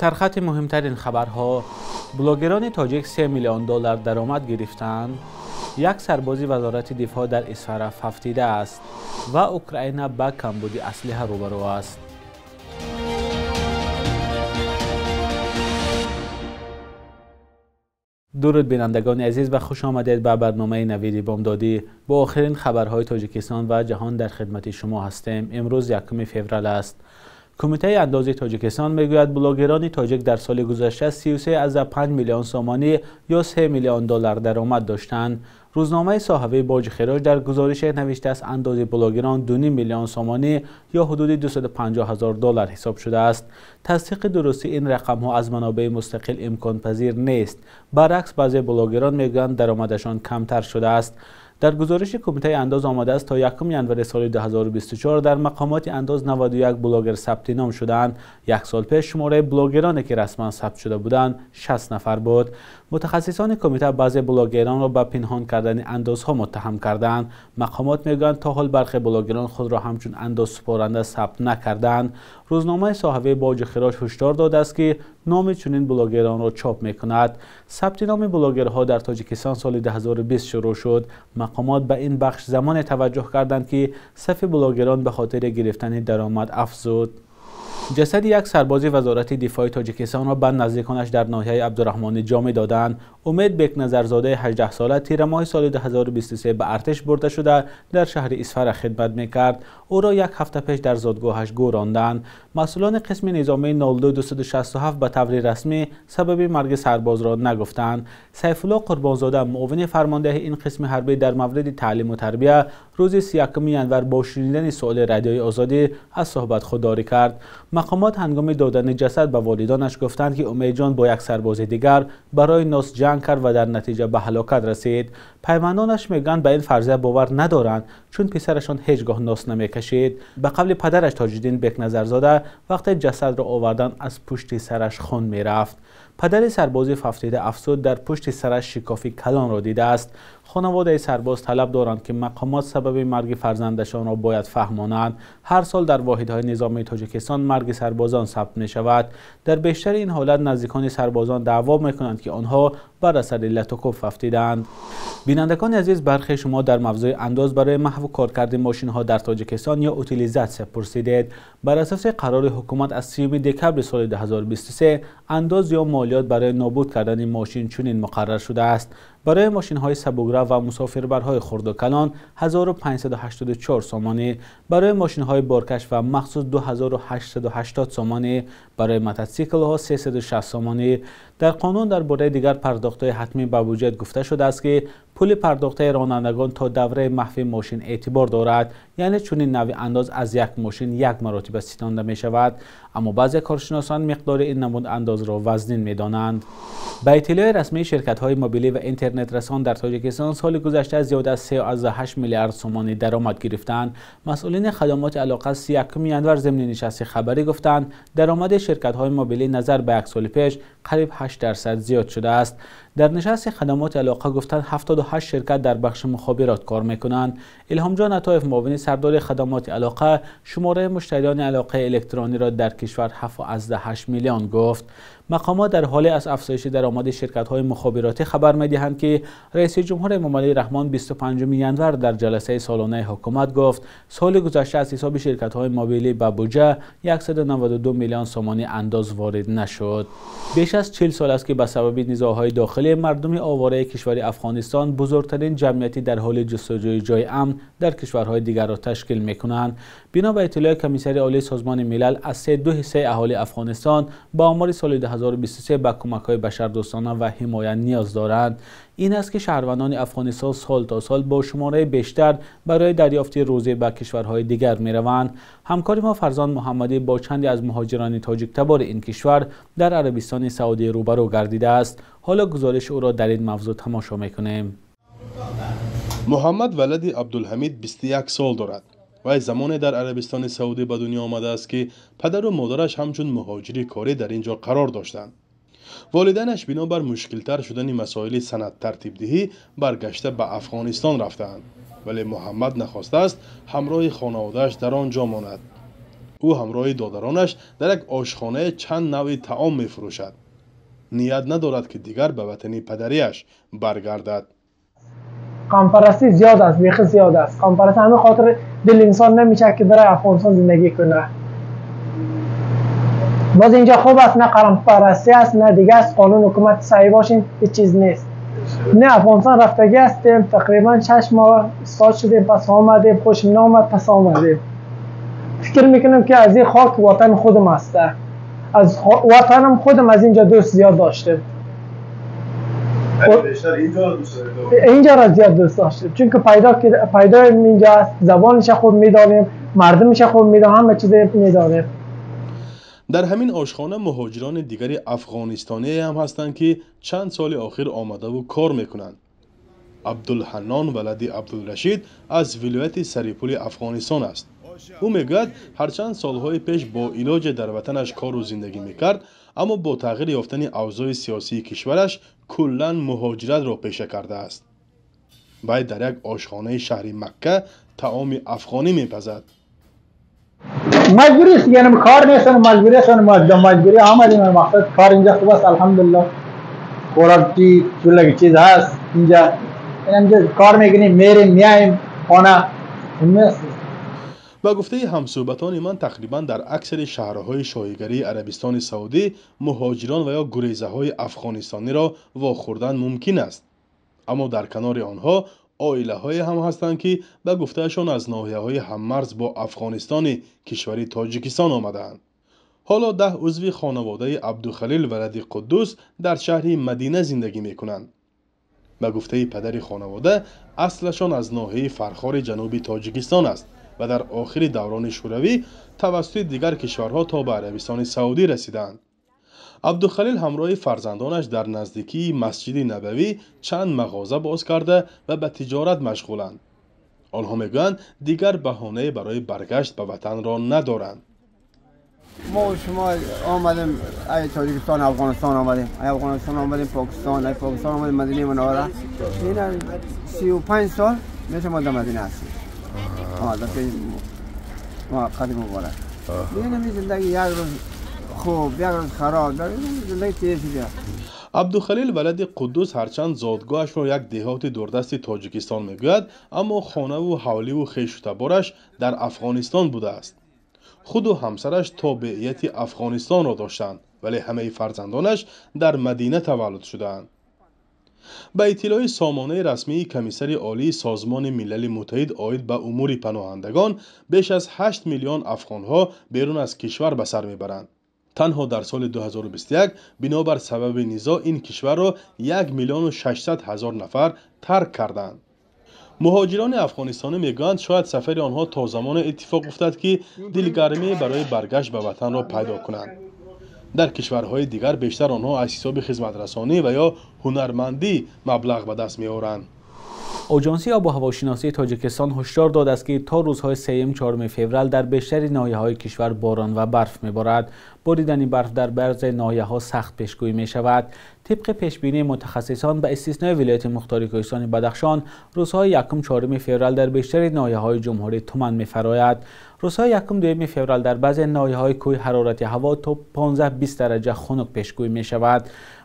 Сархати муҳимтарин хабарҳо: блогерони тоҷик 3 миллион доллар даромад гирифтанд, як сарбози вазорати дифоъ дар Исфара фавтидааст ва Украина ба камбуди аслиҳа рӯбарӯ аст. Дуруд бинандагони азиз ва хуш омадед ба барномаи Навиди Бомдодӣ. Бо охирин хабарҳои Тоҷикистон ва ҷаҳон дар хидмати шумо ҳастем. Имрӯз 1 феврал аст. Кумитаи андози Тоҷикистон мегӯяд блогерони тоҷик дар соли гузашта 33,5 миллион сомонӣ ё 3 миллион доллар даромад доштанд. Рӯзномаи соҳавии боҷи хироҷ дар гузорише навиштааст андози блогерон 2,5 миллион сомонӣ ё ҳудуди 250 ҳазор доллар ҳисоб шудааст. Тасдиқи дурустии ин рақамҳо аз манобеи мустақил имконпазир нест. Баръакс, баъзе блогерон мегӯянд даромадашон камтар шудааст. Дар гузориши Кумитаи андоз омадааст то 1 январи соли 2024 дар мақомоти андоз 91 блогер сабти ном шудаанд. Як сол пеш шумораи блогероне ки расман сабт шуда буданд 60 нафар буд. Мутахассисони кумита баъзе блогеронро ба пинҳон кардани андозҳо муттаҳам кардаанд. Мақомот мегӯянд то ҳол бархе блогерон худро ҳамчун андозсупоранда сабт накардаанд. Рӯзномаи соҳавии боҷи хироҷ ҳушдор додааст ки номи чунин блогеронро чоп мекунад. Сабти номи блогерҳо дар Тоҷикистон соли 2020 шурӯъ шуд. Мақомот ба ин бахш замоне таваҷҷӯҳ карданд ки сафи блогерон ба хотири гирифтани даромад афзуд. Ҷасади як сарбози вазорати дифои Тоҷикистонро ба наздиконаш дар ноҳияи Абдураҳмони Ҷомӣ доданд. Умед Бекназарзодаи 18-сола тирамоҳи соли 2023 ба артиш бурда шуда дар шаҳри Исфара хидмат мекард. Ӯро як ҳафта пеш дар зодгоҳаш гӯронданд. Масъулони қисми низомии 02267 ба таври расмӣ сабаби марги сарбозро нагуфтанд. Сайфулло Қурбонзода, муовини фармондеҳи ин қисми ҳарбӣ, дар мавриди таълиму тарбия рӯзи 31 январ бо шунидани суоли Радиои Озодӣ аз суҳбат худдорӣ кард. Мақомот ҳангоми додани ҷасад ба волидонаш гуфтанд ки Умедҷон бо як сарбози дигар барои нос ҷанг кард ва дар натиҷа ба ҳалокат расид. Пайвандонаш мегӯянд ба ин фарзия бовар надоранд, чун писарашон ҳеҷ гоҳ нос намекашид. Ба қавли падараш Тоҷиддин Бекназарзода, вақте ҷасадро оварданд аз пушти сараш хун мерафт. Падари сарбози фавтида афзуд дар пушти сараш шикофи калонро дидааст. Хонаводаи сарбоз талаб доранд ки мақомот сабаби марги фарзандашонро бояд фаҳмонанд. Ҳар сол дар воҳидҳои низомии Тоҷикистон марги сарбозон сабт мешавад. Дар бештари ин ҳолат наздикони сарбозон даъво мекунанд ки онҳо бар асари латукӯб фавтидаанд. Бинандагони азиз, бархе шумо дар мавзӯи андоз барои маҳву коркарди мошинҳо дар Тоҷикистон ё утилизатсия пурсидед. Бар асоси қарори ҳукумат аз 30 декабри соли 2023 андоз ё молиёт барои нобуд кардани мошин чунин муқаррар шудааст. Барои мошинҳои сабукрав ва мусофирбарҳои хурду калон 1584 сомонӣ, барои мошинҳои боркаш ва махсус 2880 сомонӣ, барои мотосиклҳо 360 сомонӣ. Дар қонун дар бораи дигар пардохтҳои ҳатмӣ ба буҷет гуфта шудааст ки пули пардохтаи ронандагон то давраи маҳви мошин эътибор дорад, яъне чунин навъи андоз аз як мошин як маротиба ситонда мешавад. Аммо баъзе коршиносон миқдори ин намуд андозро вазнин медонанд. Ба иттилои расмии ширкатҳои мобилӣ ва интернетрасон дар Тоҷикистон соли гузашта зиёд аз 3,8 миллиард сомонӣ даромад гирифтанд. Масъулини хадамоти алоқа 31 январ зимни нишасти хабарӣ гуфтанд даромади ширкатҳои мобилӣ назар ба як соли пеш қариб 8% зиёд шудааст. Дар нишасти хадамоти алоқа гуфтанд 78 ширкат дар бахши мухобирот кор мекунанд. Илҳомҷон Атоев, муовини сардори хадамоти алоқа, шумораи муштариёни алоқаи электрониро дар кишвар 7,8 миллион гуфт. Мақомот дар ҳоле аз афзоиши даромади ширкатҳои мухобиротӣ хабар медиҳанд ки раиси ҷумҳур Эмомалӣ Раҳмон 25 январ дар ҷаласаи солонаи ҳукумат гуфт соли гузашта аз ҳисоби ширкатҳои мобилӣ ба буҷа 192 миллион сомонӣ андоз ворид нашуд. Беш аз 40 сол аст ки ба сабаби низоъҳои дохилӣ мардуми овораи кишвари Афғонистон бузургтарин ҷамъияти дар ҳоли ҷустуҷӯи ҷои амн дар кишварҳои дигарро ташкил мекунанд. Бино ба иттилои Комиссари Олии Созмони Милал аз 3,2 ҳиссаи аҳолии Афғонистон ба омори соли 2023 ба кӯмакҳои башардӯстона ва ҳимоя ниёз доранд. Ин аст ки шаҳрвандони Афғонистон сол то сол бо шумораи бештар барои дарёфти рӯзӣ ба кишварҳои дигар мераванд. Ҳамкори мо Фарзон Муҳаммадӣ бо чанде аз муҳоҷирони тоҷиктабори ин кишвар дар Арабистони Саудӣ рӯбарӯ гардидааст. Ҳоло гузориши ӯро дар ин мавзӯъ тамошо мекунем. Муҳаммад валади Абдулҳамид 21 сол дорад. Вай замоне дар Арабистони Саудӣ ба дунё омадааст ки падару модараш ҳамчун муҳоҷири корӣ дар ин ҷо қарор доштанд. Волидайнаш бинобар мушкилтар шудани масоили санадтартибдиҳӣ баргашта ба Афғонистон рафтаанд, вале Муҳаммад нахостааст ҳамроҳи хонаводааш дар он ҷо монад. Ӯ ҳамроҳи додаронаш дар як ошхонае чанд навъи таом мефурӯшад. Ният надорад, ки дигар ба ватани падариаш баргардад. Қавмпарастӣ зиёд аст, бехи зиёд аст. Қавмпарастӣ ҳамин хотир дили инсон намешавад, ки барои Афғонистон зиндагӣ кунад. Боз инҷо хуб аст, на қавмпарастӣ аст, на дига аст. Қонун ҳукумат саҳӣ бошем, ҳеҷ чиз нест. Не, Афғонистон рафтагӣ ҳастем, тақрибан 6 моҳ истод шудем, пас омадем, хуш наомад, пас омадем. Фикр мекунам, ки аз ин хок ватан худам аст. Аз ватанам худам аз инҷо дӯст зиёд доштем. Инҷоро зиёд дӯст доштем, чунки пайдоим инҷо аст, забонаш хуб медонем, мардумаш хуб медонем, ҳама чиз медонем. Дар ҳамин ошхона муҳоҷирони дигари афғонистоние ҳам ҳастанд, ки чанд соли охир омадаву кор мекунанд. Абдулҳаннон валади Абдулрашид аз вилояти Сарипули Афғонистон аст. Ӯ мегӯяд, ҳарчанд солҳои пеш бо илоҷе дар ватанаш кору зиндагӣ мекард, аммо бо тағйир ёфтани авзои сиёсии кишвараш куллан муҳоҷиратро пеша кардааст. Вай дар як ошхонаи шаҳри Макка таоми афғонӣ мепазад. Маҷбурӣ аст, яъне кор нест, маҷбурӣ аст, маҷбурӣ омадем. Мақсад кор инҷа хуб аст, алҳамдулиллоҳ. Хӯрокчи чулаги чиз ҳаст инҷа, инҷа кор мекунем, мерем, меоем хона. Ба гуфтаи ҳамсӯҳбатони ман, тақрибан дар аксари шаҳрҳои шоҳигарии Арабистони Саудӣ муҳоҷирон ва ё гурезаҳои афғонистониро вохӯрдан мумкин аст. Аммо дар канори онҳо оилаҳое ҳам ҳастанд, ки ба гуфтаашон аз ноҳияҳои ҳаммарз бо Афғонистони кишвари Тоҷикистон омадаанд. Ҳоло 10 узви хонаводаи Абдухалил валади Қуддус дар шаҳри Мадина зиндагӣ мекунанд. Ба гуфтаи падари хонавода, аслашон аз ноҳияи Фархори ҷануби Тоҷикистон аст ва дар охири даврони Шӯравӣ тавассути дигар кишварҳо то ба Арабистони Саудӣ расидаанд. Абдухалил ҳамроҳи фарзандонаш дар наздикии Масҷиди Набавӣ чанд мағоза боз карда ва ба тиҷорат машғуланд. Онҳо мегӯянд, дигар баҳонае барои баргашт ба ватанро надоранд. Мо шумо омадем ай Тоҷикистон, Афғонистон омадем, ай Афғонистон омадем Покистон, ай Покистон омадем Мадинаи Мунаввара. Ина 35 сол меша мо дар Мадина ҳастем. Мо қадим муборак. Ин зиндагӣ як рӯз хуб, як рӯз хароб, зиндагӣ тез шуда. Абдухалил валади Қуддус ҳарчанд зодгоҳашро як деҳоти дурдасти Тоҷикистон мегӯяд, аммо хонаву ҳавливу хешу табораш дар Афғонистон будааст. Худу ҳамсараш тобеияти Афғонистонро доштанд, вале ҳамаи фарзандонаш дар Мадина таваллуд шудаанд. Ба иттилои сомонаи расмии Комиссари Олии Созмони Милали Муттаҳид оид ба умури паноҳандагон, беш аз 8 миллион афғонҳо берун аз кишвар ба сар мебаранд. Танҳо дар соли 2021 бинобар сабаби низоъ ин кишварро 1 миллиону 600 ҳазор нафар тарк карданд. Муҳоҷирони афғонистонӣ мегӯянд, шояд сафари онҳо то замоне иттифоқ уфтад, ки дилгармӣ барои баргашт ба ватанро пайдо кунанд. Дар кишварҳои дигар бештар онҳо аз ҳисоби хизматрасонӣ ва ё ҳунармандӣ маблағ ба даст меоранд. Оҷонсии обу ҳавошиносии Тоҷикистон ҳушдор додааст, ки то рӯзҳои 3-4 феврал дар бештари ноҳияҳои кишвар борон ва барф меборад. Боридани барф дар баъзе ноҳияҳо сахт пешгӯӣ мешавад. Тибқи пешбинии мутахассисон, ба истиснои вилояти мухтори Кӯҳистони Бадахшон, рӯзҳои 1-4 феврал дар бештари ноҳияҳои ҷумҳурӣ туман мефарояд. Рӯзҳои 1-2 феврал дар баъзе ноҳияҳои кӯҳи ҳарорати ҳаво то 15-20 дараҷа хунук пешгӯӣ мешавад.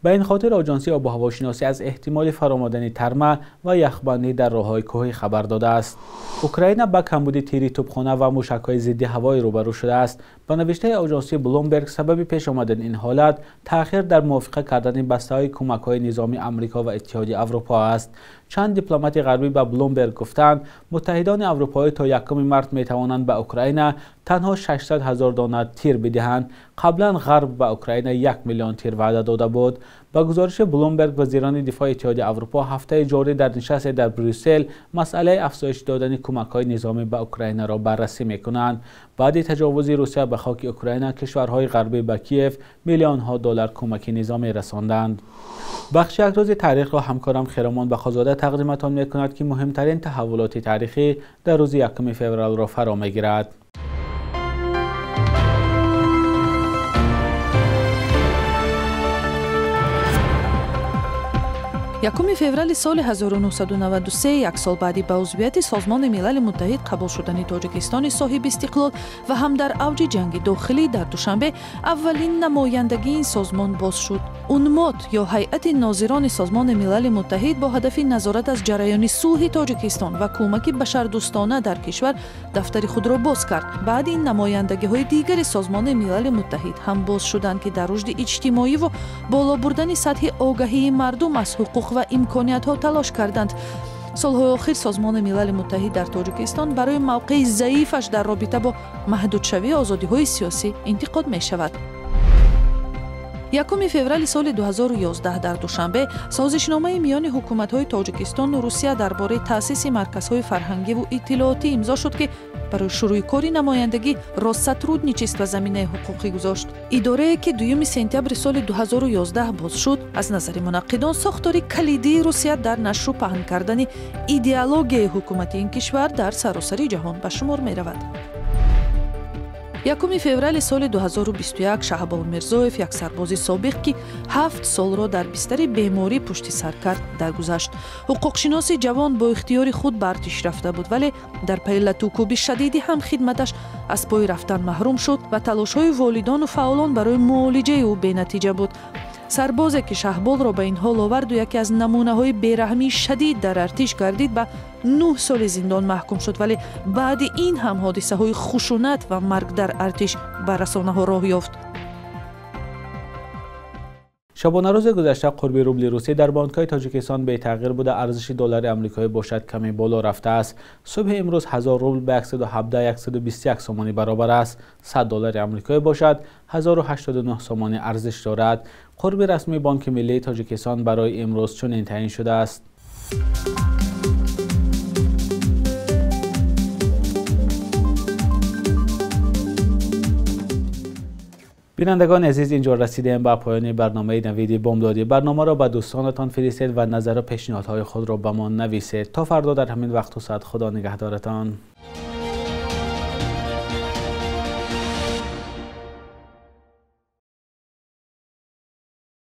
Ба ин хотир Оҷонсии обу ҳавошиносӣ аз эҳтимоли фаромадани тарма ва яхбандӣ дар роҳҳои кӯҳӣ хабар додааст. Украина ба камбуди тири тӯбхона ва мушакҳои зидди ҳавоӣ рӯбарӯ шудааст. Ба навиштаи оҷонсии Блумберг, сабаби пеш омадани ин ҳолат таъхир дар мувофиқа кардани бастаҳои кӯмакҳои низомии Амрико ва Иттиҳоди Аврупо аст. Чанд дипломати ғарбӣ ба Блумберг гуфтанд, муттаҳидони аврупоӣ то 1 март метавонанд ба Украина танҳо 600 ҳазор дона тир бидиҳанд. Қаблан Ғарб ба Украина 1 миллион тир ваъда дода буд. Ба гузориши Блумберг, вазирони дифои Иттиҳоди Аврупо ҳафтаи ҷорӣ дар нишасте дар Брюссел масъалаи афзоиш додани кӯмакҳои низомӣ ба Украинаро баррасӣ мекунанд. Баъди таҷовузи Русия ба хоки Украина, кишварҳои ғарбӣ ба Киев миллионҳо доллар кӯмаки низомӣ расонданд. Бахши як рӯзи таърихро ҳамкорам Хиромон Бахозода тақдиматон мекунад, ки муҳимтарин таҳаввулоти таърихӣ дар рӯзи 1 февралро фаро мегирад. 1 феврали соли 1993, як сол баъди ба узвияти Созмони Милали Муттаҳид қабул шудани Тоҷикистони соҳиби истиқлол ва ҳам дар авҷи ҷанги дохилӣ дар Душанбе аввалин намояндагии ин созмон боз шуд. УНМОД ё ҳайати нозирони Созмони Милали Муттаҳид бо ҳадафи назорат аз ҷараёни сулҳи Тоҷикистон ва кӯмаки башардӯстона дар кишвар дафтари худро боз кард. Баъди ин намояндагиҳои дигари Созмони Милали Муттаҳид ҳам боз шуданд, ки дар рушди иҷтимоиву боло бурдани сатҳи огаҳии мардум аз ҳуқуқ ва имкониятҳо талош карданд. Солҳои охир Созмони Милали Муттаҳид дар Тоҷикистон барои мавқеи заифаш дар робита бо маҳдудшавии озодиҳои сиёсӣ интиқод мешавад. 1 феврали соли 2011 дар Душанбе созишномаи миёни ҳукуматҳои Тоҷикистону Русия дар бораи таъсиси марказҳои фарҳангиву иттилоотӣ имзо шуд, ки барои шурӯи кори намояндагӣ Россотрудничество заминаи ҳуқуқӣ гузошт. Идорае, ки 2 сентябри соли 2011 боз шуд, аз назари мунаққидон сохтори калидии Русия дар нашру паҳн кардани идеологияи ҳукумати ин кишвар дар саросари ҷаҳон ба шумор меравад. 1 феврали соли 2021 Шаҳбол Мирзоев, як сарбози собиқ, ки 7 солро дар бистари беморӣ пушти сар кард, даргузашт. Ҳуқуқшиноси ҷавон бо ихтиёри худ ба артиш рафта буд, вале дар пайи латукӯби шадиди ҳамхидматаш аз пои рафтан маҳрум шуд ва талошҳои волидону фаъолон барои муолиҷаи ӯ бенатиҷа буд. Сарбозе, ки Шаҳболро ба ин ҳол оварду яке аз намунаҳои бераҳмии шадид дар артиш гардид, ба 9 соли зиндон маҳкум шуд, вале баъди ин ҳам ҳодисаҳои хушунат ва марг дар артиш ба расонаҳо роҳ ёфт. Шабонарӯзи гузашта қурби рубли русӣ дар бонкҳои Тоҷикистон бетағйир буда, арзиши доллари амрикоӣ бошад каме боло рафтааст. Субҳи имрӯз 1000 рубл ба 117-121 сомонӣ баробар аст. 100 доллари амрикоӣ бошад 1089 сомонӣ арзиш дорад. Қурби расмии Бонки Миллии Тоҷикистон барои имрӯз чунин таъин шудааст. Бинандагони азиз, инҷо расидем ба поёни барномаи Навиди Бомдодӣ. Барномаро ба дӯстонатон фиристед ва назару пешниҳодҳои худро ба мо нависед. То фардо дар ҳамин вақту соат, Худо нигаҳдоратон.